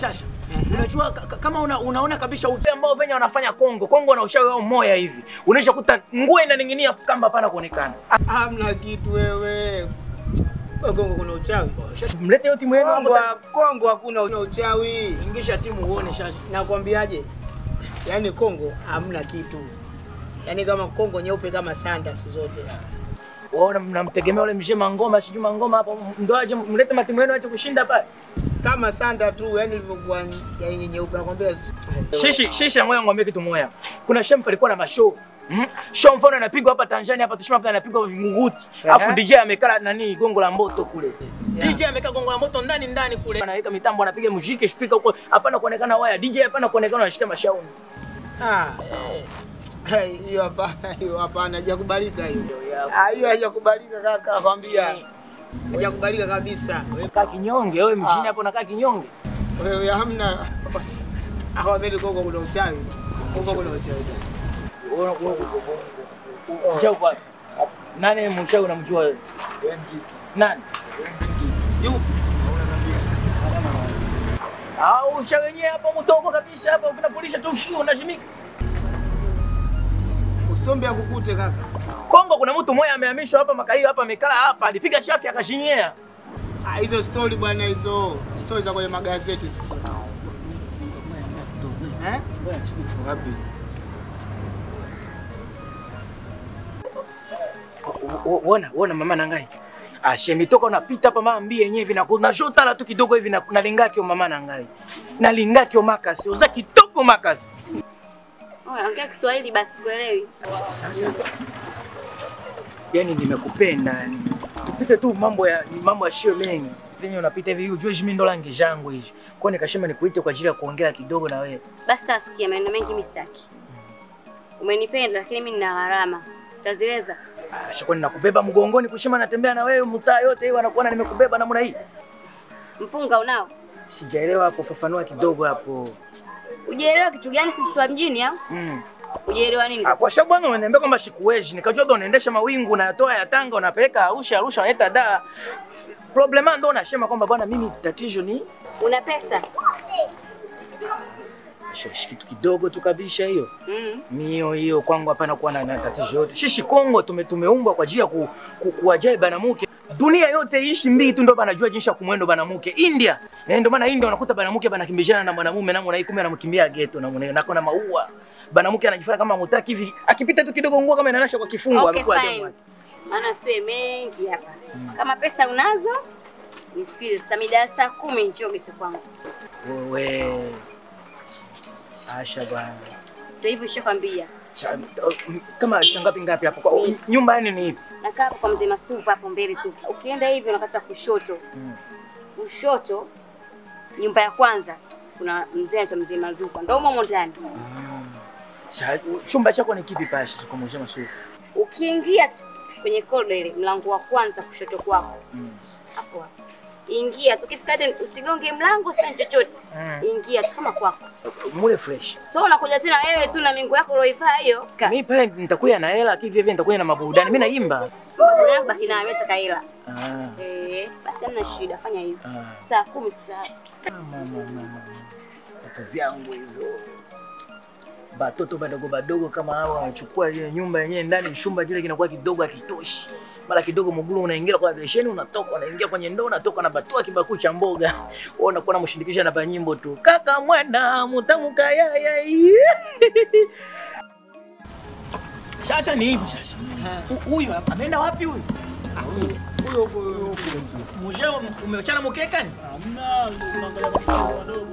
Shasha. Unajua kama unaona kabisa ambao venye wanafanya Kongo. Kongo na ushawi wao moya hivi. Unaisha kuta nguo inaning'inia kamba hapana kuonekana. Hamna kitu wewe. Kwa Kongo kuna uchawi. Shasha, mlete hiyo timu yenu hapo. Kongo hakuna uchawi. Ingisha timu uone Shasha. Nakwambiaje? Yaani Kongo hamna kitu. Yaani kama Kongo nyeupe kama sanda siku zote. Waona mnamtegemea yule mzee Mangoma, sijui Mangoma hapo ndo aje mlete matimu yenu aje kushinda pale. Kama sanda tu, yani ilivyokuwa yani nyeupe nakwambia. Shishi ngoja ngwambie kitu moja. Kuna shempa alikuwa na mashow. Show mfano anapigwa hapa Tanzania hapa tushima hapa anapigwa Vingunguti. Alafu DJ amekaa nani Gongo la Mboto kule. Yeah. DJ amekaa Gongo la Mboto ndani ndani kule. Anaweka mitambo anapiga muziki speaker huko hapana kuonekana waya. DJ hapana kuonekana anashika mashauri. Ah. Hiyo hapana, hiyo hapana, hajakubalika hiyo. Ah, hiyo hajakubalika kaka, nakwambia. Hajakubalika kabisa. Wewe kaa kinyonge, wewe mjini hapo unakaa kinyonge. Wewe hamna. Hawa Kongo kuna uchawi. Kongo kuna uchawi. Uchawi kwa nani mchawi unamjua wewe? Wengi. Nani? Wengi. Yupi? Ah, uchawi wenyewe hapo mtoko kabisa hapa unapulisha tu unajimika. Usombe akukute kaka. Kongo kuna mtu mmoja amehamishwa hapa makaio hapa amekaa hapa alipiga shafi akashinyea. Ah, hizo story bwana, hizo story za kwenye magazeti sio. Eh? Wapi? Wona mama nangai. Ah, shemitoka unapita hapa mama mbie yenyewe hivi na kuna shota la tu kidogo hivi na nalingaki mama nangai. Nalingaki makasi, uza kitoko makasi. Ongea Kiswahili basi kuelewi. Sasa. Yaani nimekupenda yani. Tupite tu mambo ya shio mengi. Venye unapita hivi ujue mimi ndo langi jangu hizi. Kwa nikasema nikuite kwa ajili ya kuongea kidogo na wewe. Basi sasa sikia maneno mengi mimi sitaki. Umenipenda lakini mimi nina gharama. Utaziweza? Ah, shakoni nakubeba mgongoni kushima natembea na wewe mtaa yote hiyo anakuona nimekubeba namna hii. Mpunga unao? Sijaelewa hapo, fafanua kidogo hapo. Ujielewa kitu gani si mtu wa mjini au? Ujielewa nini? Ah, kwa sababu bwana unaniambia kwamba sikuwezi. Nikajua bwana unaendesha mawingu unayatoa ya Tanga unapeleka Arusha, Arusha unaleta Dar. Problema ndo unasema kwamba bwana mimi tatizo ni una pesa. Shishi kitu kidogo tu kabisa hiyo. Mio hiyo kwangu hapana kuwa na tatizo yote. Shishi Kongo tumeumbwa kwa ajili ya kuwajai banamuke. Dunia yote ishi mbili tu ndo banajua jinsi ya kumwendo banamuke. India. Ndio maana India unakuta banamuke banakimbizana na mwanamume na mwana kumbe anamkimbia ghetto na mwana nako na maua. Banamuke anajifanya kama mutaki hivi. Akipita tu kidogo nguo kama inanasha kwa kifungo amekuwa demu. Maana siwe mengi hapa. Kama pesa unazo nisikilize sasa mida saa 10 njoo ghetto kwangu. Wewe. Asha bwana. Ndio hivyo nishakwambia. Kama shangapi ngapi hapo? Kwa nyumba yani ni ipi? Nakaa hapo kwa mzee Masuva hapo mbele tu. Ukienda hivi unakata kushoto. Kushoto nyumba ya kwanza kuna mzee anaitwa Mzee Mazuka. Ndio humo ndani. Chumba chako ni kipi pale kwa Mzee Masuva? Ukiingia tu kwenye corridor ile mlango wa kwanza kushoto kwako. Hapo hapo. Ingia tu ukifika hadi usigonge mlango sasa chochote. Ingia tu kama kwako. Mule fresh. So unakuja tena wewe tu na mingu yako uloivaa hiyo. Mimi pale nitakuja na hela kivi hivi nitakuja na maburudani. Mimi naimba. Maburudani baki na mimi nataka hela. Basi hamna shida fanya hivyo. Saa 10 sasa. Mama. Vitu vyangu hivyo. Batoto badogo badogo kama hao wanachukua ile nyumba yenyewe ndani chumba kile kinakuwa kidogo hakitoshi. Mara kidogo mguu unaingia kwa besheni unatoka unaingia kwenye ndoo unatoka na batua kibaku cha mboga. Wewe unakuwa unamshindikisha na banyimbo tu. Kaka mwana mutamu kayaya. Shasha ni hivi shasha. Huyu ameenda wapi huyu? Huyo huyo. Mzee umeachana mkeka ni? Hamna, unaangalia wadogo.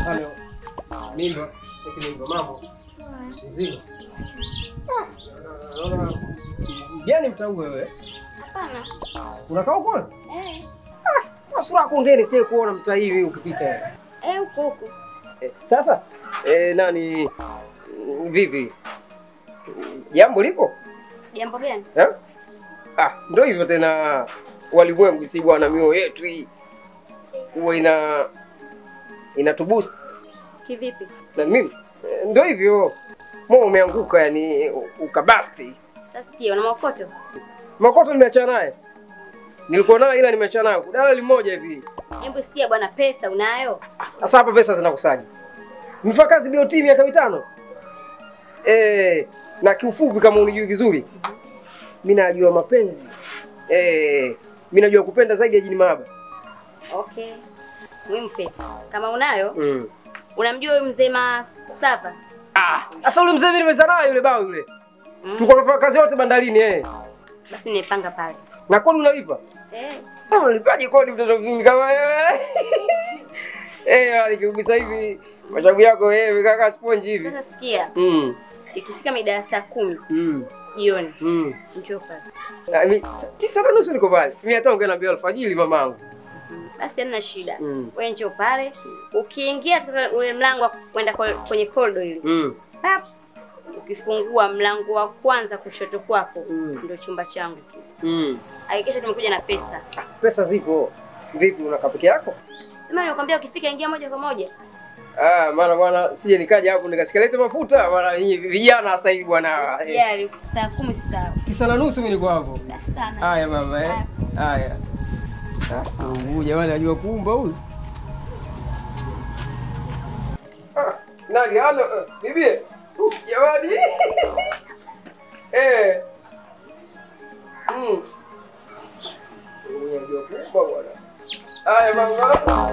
Halo. Mimba, eti mimba mambo. Mzima. Naona gani mtau wewe? Hapana. Unakaa huko? Eh. Ah, sura yako ngeni sio kuona mtaa hivi ukipita. Eh, huko huko. Sasa nani vipi? Jambo lipo? Jambo gani? Eh? Ah, ndio hivyo tena walimwengu si bwana mioyo yetu hii. Huwa inatuboost. Kivipi? Na mimi ndio hivyo. Moyo umeanguka yani ukabasti. Sasa sikia una maokoto? Makoto nimeachana naye. Nilikuwa naye ila nimeachana naye. Dalali mmoja hivi. Hebu sikia bwana, pesa unayo? Sasa hapa pesa zinakusaje? Nimefanya kazi BOT miaka 5. Na kiufupi kama unijui vizuri. Mimi najua mapenzi. Mimi najua kupenda zaidi ya jini mahaba. Okay. Muhimu pesa. Kama unayo? Unamjua huyu mzee Masava? Sasa yule mzee mimi nimezaa naye yule bao yule. Tulikuwa tunafanya kazi wote bandarini Basi nimepanga pale. Na kodi unalipa? Unalipaje kodi mtoto mzuri kama wewe? Nikigusa hivi mashavu yako wewe kaka sponge hivi. Sasa sikia. Ikifika mida ya saa 10 jioni. Njoo pale. Mimi 9:30 niko pale. Mimi hata ungeniambia alfajiri mamangu. Basi hamna shida. Wewe njoo pale. Ukiingia ule mlango kwenda kwenye corridor ile. Pap. Ukifungua mlango wa kwanza kushoto kwako ndio chumba changu kile. Hakikisha tumekuja na pesa. Pesa zipo. Vipi unakaa peke yako? Sema nimekwambia ukifika ingia moja kwa moja. Maana bwana sije nikaja hapo nikasikalete mafuta maana vijana sasa hivi bwana. Usijali, saa 10 sawa. 9:30 mimi niko hapo. Sana. Haya mama Haya. Huyu jamani anajua kuumba huyu. Nani halo bibi? Jamani. Huyu anajua kuumba bwana. Haya mama.